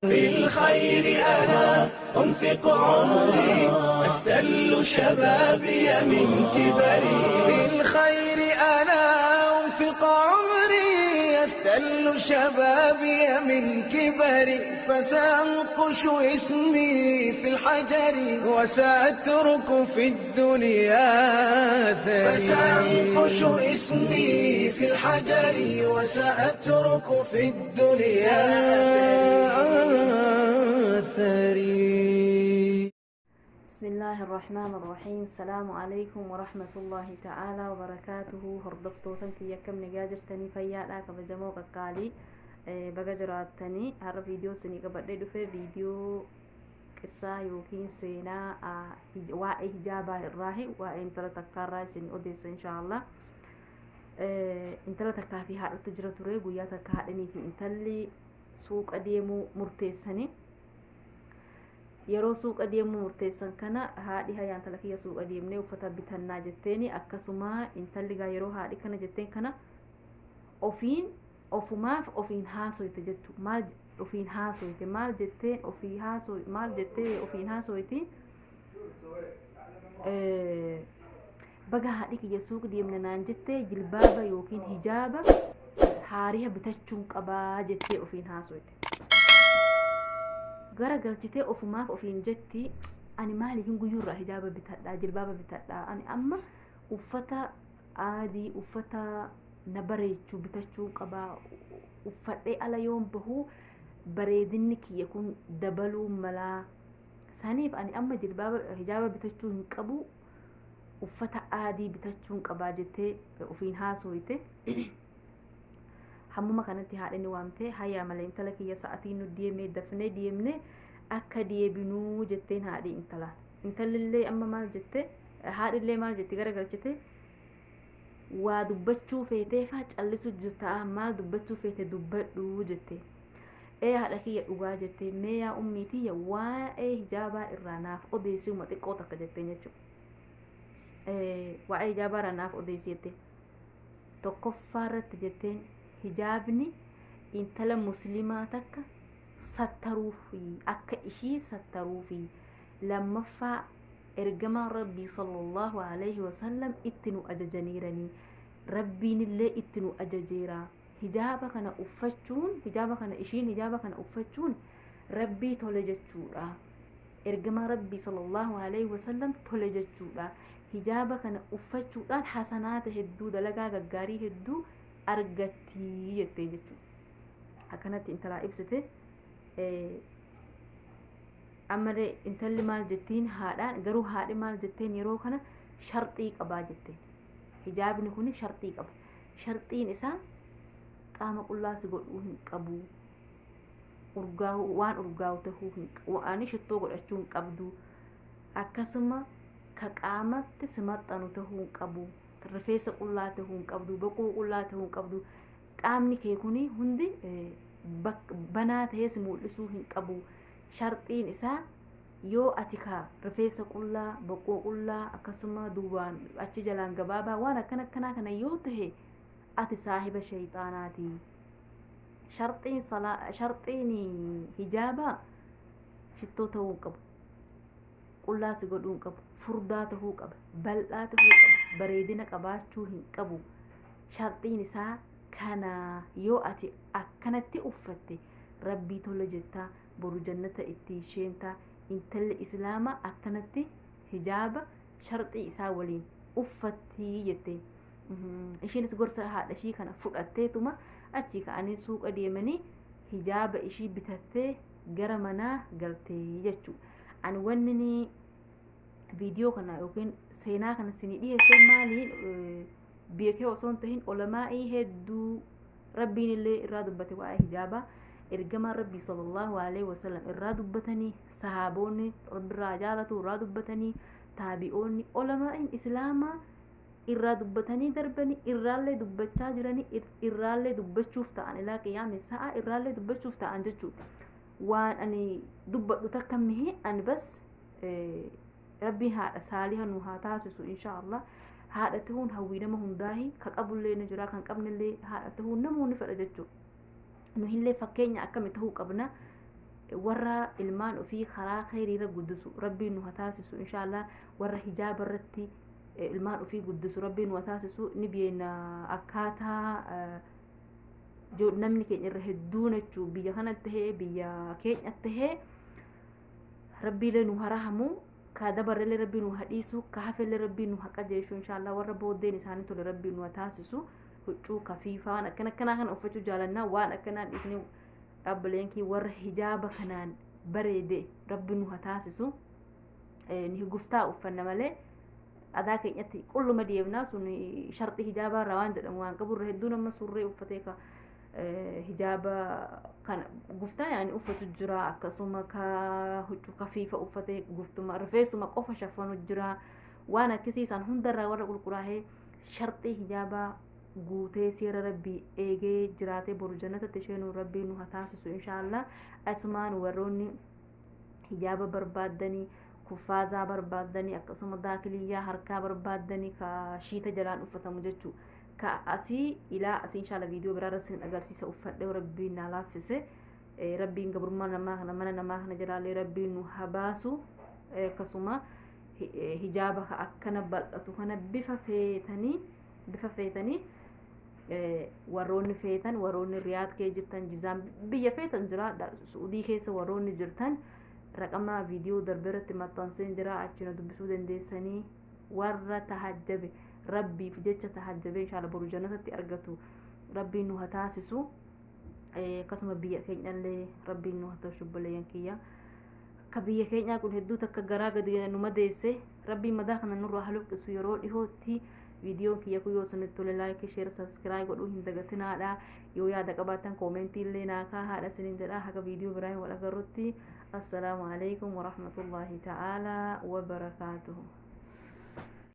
في الخير أنا أنفق عمري، أستل شبابي من كبري. في الخير أنا أنفق عمري، أستل شبابي من كبري، فسأنقش اسمي في الحجر وسأترك في الدنيا أثري. فسأنقش اسمي في الحجر وسأترك في الدنيا أثري. بسم الله الرحمن الرحيم. السلام عليكم ورحمة الله تعالى وبركاته. Hordoftoota kiyya, akkam nagaa jirtanii? Fayyaadhaa? Kabajamoo qaqqaalii, baga jiraattanii. Har'a viidiyoo isinii qabadhee dhufe viidiyoo qissaa yookiin seenaa waa'ee hijaabaa irraa, waa'ee intala takkaarraa isin odeessa inshaallah. Intala takkaa fi haadhatu jira ture. Guyyaa takka haadhanii fi intalli suuqa deemuu murteessanii. Yeroo suuqa deemuu murteessan kana haadhi, "Hayyaa intala kiyya, suuqa deemnee uffata bitannaa," jetteeni. Akkasuma intalli gaa yeroo haadhi kana jetteen kana ofiin ofumaaf ofiin haasoyte jechu. Maal ofiin haasoyte? Maal jetteen ofii haasoy? Maal jettee ofiin haasoyti? "Baga haadhi kiyya suuqa deemna naan jettee, jilbaaba yookiin hijaaba haariya bitachuun qabaa," jettee ofiin haasoyte. Gara galchitee ofumaaf ofiin jetti, "Ani maaliifin guyyuurraa hijaaba bitadhaa, jilbaaba bitadhaa? Ani amma uffata adii, uffata na bareechuu bitachuu qabaa. Uffadhee ala yoon bahuu bareedinni kiyya kun dabaluu malaa. Saniif ani amma jilbaaba, hijaaba bitachuu hin qabu, uffata adii bitachuun qabaa," jettee ofiin haasoyte. Hammuma kanatti haadha ni waamte. "Hayyaa malee intala kiyya, sa'atiin nu deemee, dafnee deemne akka deebinuu," jetteen haadhi intala. Intallillee amma maal jette? Haadhillee maal jette? Gara galchite waa dubbachuu feeteefaa callisu jirta. "Maal dubbachuu feete? Dubbadhu," jette. "Ee haadha kiyya, dhugaa," jette. "Mee yaa ummii tiyya, waa'ee hijaabaa irraa naaf odeessuma xiqqoo takka," jetteen jechuudha. "Waa'ee hijaabaa irraa naaf odeessi," jette. "Tokkoffaa irratti," jetteen, "hijaabni intala muslimaa takka sattaruufi, akka ishii sattaruufi. Lammaffaa, ergamaan Rabbii sallallahu alaihi wasallam itti nu ajajaniiranii, Rabbiinillee itti nu ajajeera. Hijaaba kana uffachuun, hijaaba kana ishiin hijaaba kana uffachuun Rabbii tole jechuudha, ergamaa Rabbii sallallahu alaihi wasallam tole jechuudha. Hijaaba kana uffachuudhaan hasanaata hedduu, dalagaa gaggaarii hedduu argattii," jettee jechuudha. Akkanatti intalaa ibsite. Ammallee intalli maal jettiin haadhaan? Garuu haadhi maal jetteen yeroo kana? "Sharxii qabaa," jetteen. "Hijaabni kun sharxii qaba. Sharxiin isaa qaama qullaa si godhuu hin qabu, urgaa'u, waan urgaa'u tahuu hin, waan shittoo godhachuu hin qabdu, akkasuma ka qaamatti si maxxanu tahuu hin qabu, rifeensa qullaa tahuu hin qabdu, boquu qullaa tahuu hin qabdu, qaamni kee kuni hundi banaa tahee si mul'isuu hin qabu. Sharxiin isaa yoo ati ka rifeensa qullaa, boquu qullaa, akkasuma duubaan achi jalaan gabaabaa, waan akkana akkanaa kana yoo tahe, ati saahiba shayxaanaati. Sharxiin salaa, sharxiin hijaabaa shittoo ta'uu hin qabu, qullaa si godhuu hin qabu, furdaa tahuu qaba, bal'aa tahuu qaba, bareedina qabaachuu hin qabu. Sharxiin isaa kana. Yoo ati akkanatti uffatte Rabbii tola jettaa, boru jannata ittiin sheentaa. Intalli islaamaa akkanatti hijaaba sharxii isaa waliin uffattii," jette. Ishiinis gorsa haadha ishii kana fudhatteetuma achii ka'anii suuqa deemanii hijaaba ishii bitattee gara manaa galtee jechuudha. Ani wanni ni viidiyoo kana yookiin seenaa kana isinii dhiyeesse maaliin beekee osoo hin tahin, olamaa'ii hedduu Rabbiin illee irraa dubbate waa'ee hijaabaa, ergamaan Rabbii sallallahu alaihi wasallam irraa dubbatanii, sahaaboonni Rabbirraa jaalatu irraa dubbatanii, taabi'oonni, olamaa'iin islaamaa irraa dubbatanii darbanii, irraallee dubbachaa jiranii, irraallee dubbachuuf ta'an, ilaa qiyaame sa'a irraallee dubbachuuf ta'an jechuudha. Waan ani dubbadhu takka mihi. Ani bas Rabbiin haadha saaliha nu haa taasisu insha Allah. Haadha ta'uun hawwii nama hundaahi. Ka qabullee ni jira, kan qabnellee haadha ta'uun namoonni fedha jechuudha. Nu illee fakkeenya akkami ta'uu qabna? Warra ilmaan ofii karaa khayriirra guddisu Rabbiin nu haa taasisu inshaallah. Warra hijaaba irratti ilmaan ofii guddisu Rabbiin nu haa taasisu. Ni beekna akkaataa namni keenya irra hedduun jechuu biyya kanatti tahee biyya keenyatti tahee, Rabbiilee nu haa rahamu, ka dabarrellee Rabbii nu haa dhiisu, ka hafellee Rabbii nu haa qajeeshu inshaallah. Warra booddeen isaanii tole Rabbii nu haa taasisu. Huccuu kafiifaa waan akkana akkanaa kana uffachuu jaalannaa, waan akkanaa dhiisnee dhaabbileen kii warra hijaaba kanaan bareede Rabbi nu haa taasisu. Ni guftaa uffanna malee adaa keenyatti qulluma deemnaa sun sharxii hijaabaa irraa waan jedhamu waan qabu. Irra hedduun amma surree uffatee ka hijaaba kana guftaa yaani uffatu jira, akkasuma ka huccuu kafiifa uffatee guftuma rifeensuma qofa shaffanu jira. Waan akkasii isaan hundarraa warra qulqullaa'ee sharxii hijaabaa guutee seera Rabbii eegee jiraatee boru jannatatti isheenuu Rabbii nu haa taasisu inshaallah. Asumaan warroonni hijaaba barbaaddanii, kuffaazaa barbaaddanii, akkasuma daakiliyyaa harkaa barbaaddanii ka shiita jalaan uffatamu jechuu, ka asii ilaa asii, inshaalla viidiyoo biraarra sin agarsiisa uffadhee Rabbiin naa laaffise. Rabbiin gabrummaa namaa kana mana namaa kana jalaallee Rabbiin nu haa baasu. Akkasuma hijaaba ka akkana bal'atu kana bifa feetanii bifa feetanii warroonni feetan, warroonni Riyaad kee jirtan, Jizaan, biyya feetan jiraadha, Suudii keessa warroonni jirtan, raqama viidiyoo darbe irratti maxxanseen jira, achina dubbisuu dandeessanii. Warra tahajjabe, Rabbiif jecha tahajjabe, inshaalla boru jannatatti argatu Rabbiin nu haa taasisu. Akkasuma biyya keenyallee Rabbiin nu haa tolchu. Obboleeyyan kiyya, akka biyya keenyaa kun hedduu takka garaa gadi nu madeesse. Rabbiin madaa kana nurraa haluqqisu yeroo dhihootti. Viidiyoon kiyya kun yoo isinitti tole like, share, subscribe godhuu hin dagatinaadha. Yoo yaada qabaattan koomentii illee naa kaahaadha isiniin jedha. Haga viidiyoo biraa wal agarrutti, assalaamu alaikum warahmatullaahi ta'aalaa wabarakaatuhu.